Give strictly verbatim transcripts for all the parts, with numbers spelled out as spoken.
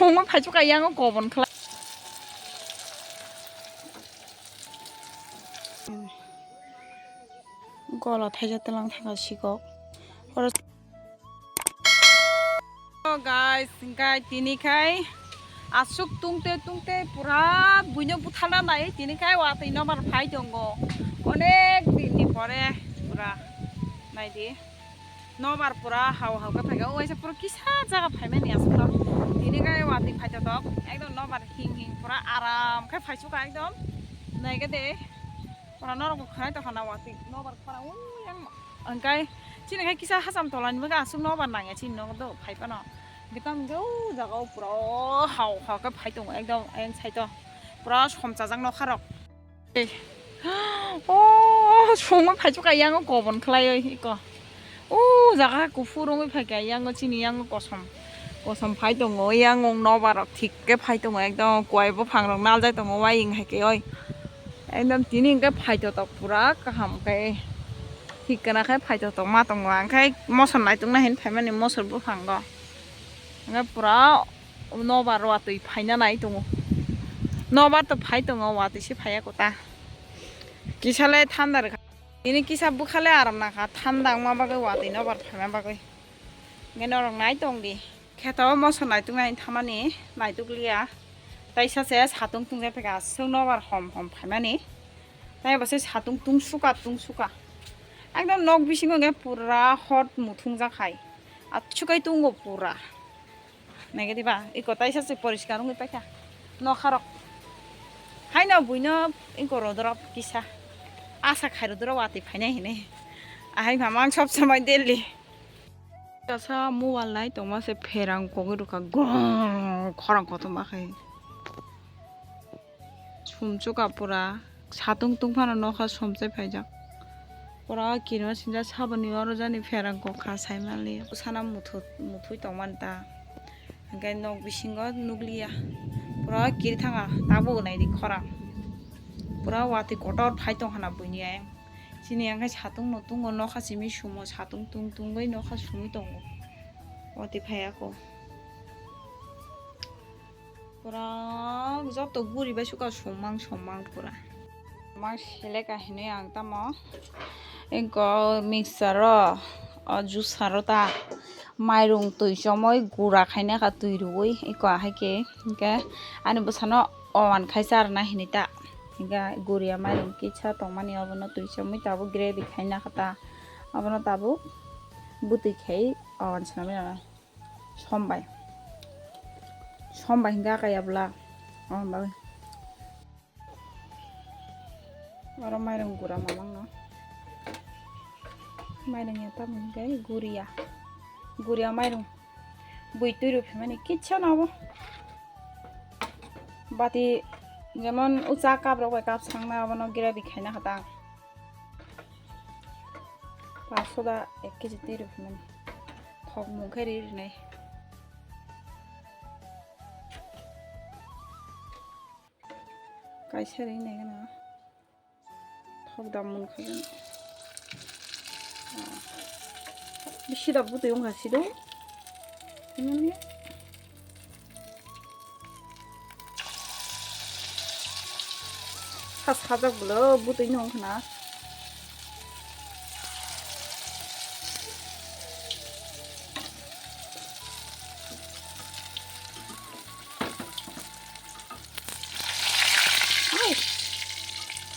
Omo phaichuk ka yang o kobon khlai. Gola thaija tlang thanga sikok. Oro Hello guys, hingkai tini khai aswk tungte tungte pura buino butharna nai tini khai watwi nobar phai tongo. Onek din ni pore pura naidi. Nobar pura hao hao khe phaikha, o waisa pura kisa jaga phaimani aswk no. Tini khe watwi phaitotok, ekdom nobar hing hing pura aram khe phaichukha ekdom. Naikhe de, pura norok bo khwnai tongkha na watwi nobar khorang, ui yang hwnkhe chini khe kisa hacham tolani bagwi aswk nobar nangya chini nogo do phaiphano. Hwnkhe tamo hwnkhe o jaga o pura o hao hao khe phai tongo ekdom ayang side o pura somchajak nokha rok. O, songma phaichukha, yango kobon khlaioi iko. O jaga kuphur wngwi phaikha, yango chini yango kosom. Kosom phai tongo, yango nobar rok thik khe phai tongo, ekdom kuai buphang rok naljak tongo, uaying hai khe oi. Ekdom tini hwnkhe phaitotok pura kaham khe. Thik kana khe phaitotok ma tongo, ang khe mosor naitukna hin phaimani mosor buphango. Hwnkhe pura Nobar watwi phaina nai tongo. Nobar to phai tongo, watwi se phaiya kota. Kisa le thanda rwkha. Tini kisa bwkha le aram nangkha, thanda wngma bagwi watwi nobar phaima bagwi. Hwnkhe norok nai tong di. Kheto moso naituk nai thamani, naituk liya. Taisa se satung tungjak phaikha, aswk nobar hom hom phaimani. Taibo se satung tungsuka tungsuka. Ekdom nok bisingo hwnkhe pura hot muthungjak hai. Aswk kai tungo pura. Naikhe diba, iko taisa se poriskar wngwi paikha. Nokharok. Haino buino iko rodorok kisa. Asa khai rodorok watwi phainai hinwi. Ahai mamang sob somoi Delhi. Kasa mobile nai tongma se pherang kogwi rwkha. Grrrr khorang kotorma khai. Sumchuka pura satung tungphano nokha sumchai phaijak. Pura kirima sinjak saboni oro jani pherang kokha saimali. Sana muthu-, muthui tongmani ta. Hwnkhe nok bisingo nukliya. Pura kiri thanga tabuk naidi khorang. Pura watwi kotor phai tongkhana buini ayang. Chini ayang khai satung no tungo nokha simi sumo satung tung tungwi nokha sumwi tongo. Watwi phaiya kho. Pura joto guri bai suka somang somang pura. Mang seleka hinui ang tamo. Engko mixture o, o juicer o ta mairung twi chomoi gura khaina kha twi rwui eko ahai khe. Hinkhe ani bwsano owan khai charwna hinui ta. Hinkhe guria mairung kisa tongmani obono twi chomoi tabuk gravy khaina kha ta. Obono tabuk bwtwi khai owan swnamwi rwnai. Sombai. Sombai hingke aka yabla. Omo bagwi. Oro mairung gura mamang no. Mairung ya tamo hingke guria. Guria mairung. Bui twi rw phimani kitsa no obo. Bati jemon ucha cup rok bai cup sangna obono gravy khaina kha ta. Pasoda ek kg twi rw phimani. Thok mung khe ri rinai. Kaisa ri nai gana. Thok da mun khe gana. Bisi da butui wng kha sido. Ini. Sa sajak bwlo butui no wng khna. Ai.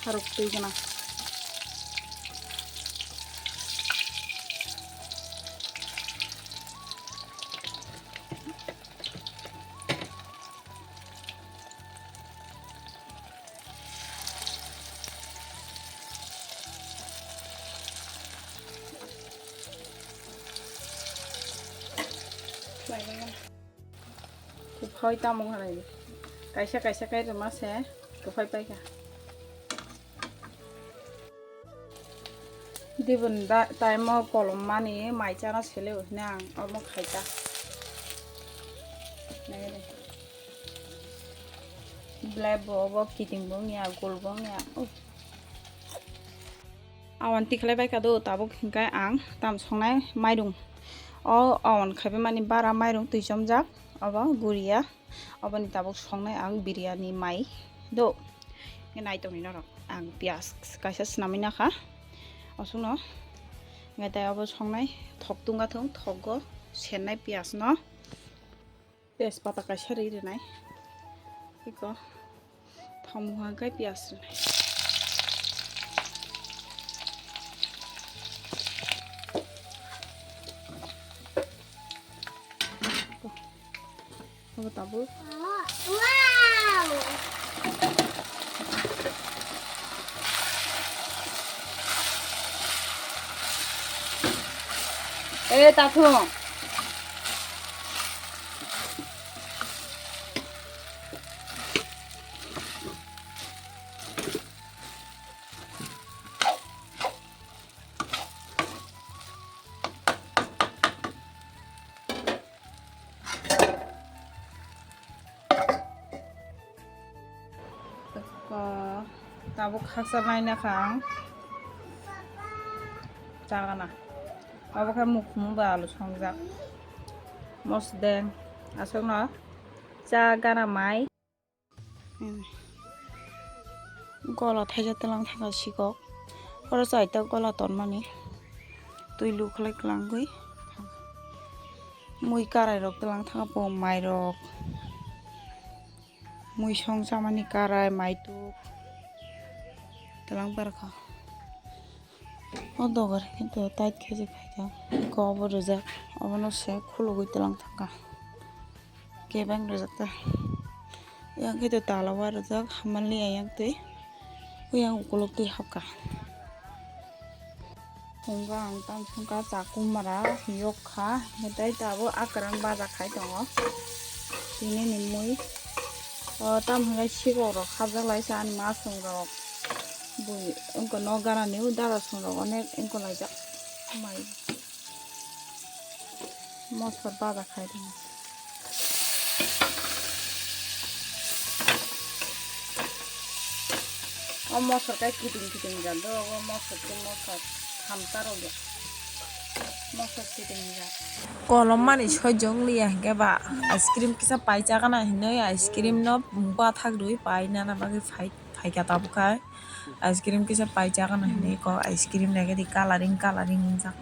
Harok twi gana. Kuphai tamo khanai. Kaisa kaisa kai rwma se kuphai paikha. Dibun da time o kolom mani mai chana sele hwnwi ang omo khaita. Nai de. Belai bo obo kiting bo wngya, gol bo wngya. Uh. Awan tikhlai bai kha do tabuk hinkhe ang tam songnai mairung. O awan khaibai mani bara mairung twi chomjak. Obo guria, oboni tabuk songnai ang biryani mai do. Nai tongni norok ang piyas kaisa swnamwi nakha. Osukno ngai tai obo songnai thok tungga thung, thogo sennai piyas no. Tejpata kaisa ri rinai. Iko thamuha khe piyas rinai. Abo tabuk. Eh, tathung. Tabuk khaksa naina kha ang chagana. Abo khe mukhum ba alu songjak. Mosdeng aswkno cha gana mai. Gola thaisa twlang thangkha sikok. Oro chai ta gola tonmani. Twi lukhlai kwlangwi. Mui karai rok twlang thangkha po mai rok. Mui song chamani karai, maituk. Twlang barkha. O dogar hintu tight khe je khaijak. Eko obo rijak. Obono se khulugwi twlang thangkha. Kebeng rijak ta. Yang khe to tala wa rijak. Hamali ayang twi. Uyang ukuluk twi hapkha. Hwnba ang tam songkha chakumara yok kha, tei tabuk akwrang baja khai tongo. Tini ni mui o tam hwnkhai sikok rok hapjak lai sa ani masong rok bui wngkha nok gana ni dara song rok onek wngkha laijak mai. Mosor baja khai tongo. O mosor kai kiting kiting jat do, o mosor ke mosor hamta rok ya. Mosor kiting jat. Kolom mani soi jong liya hingke ba ice cream kisa pai chakana hinoi ice cream no bathak rwi pai nana bagwi phai phaika tabuk khai ice cream kisa pai chakana hinoi ko ice cream rege di coloring coloring wngjak.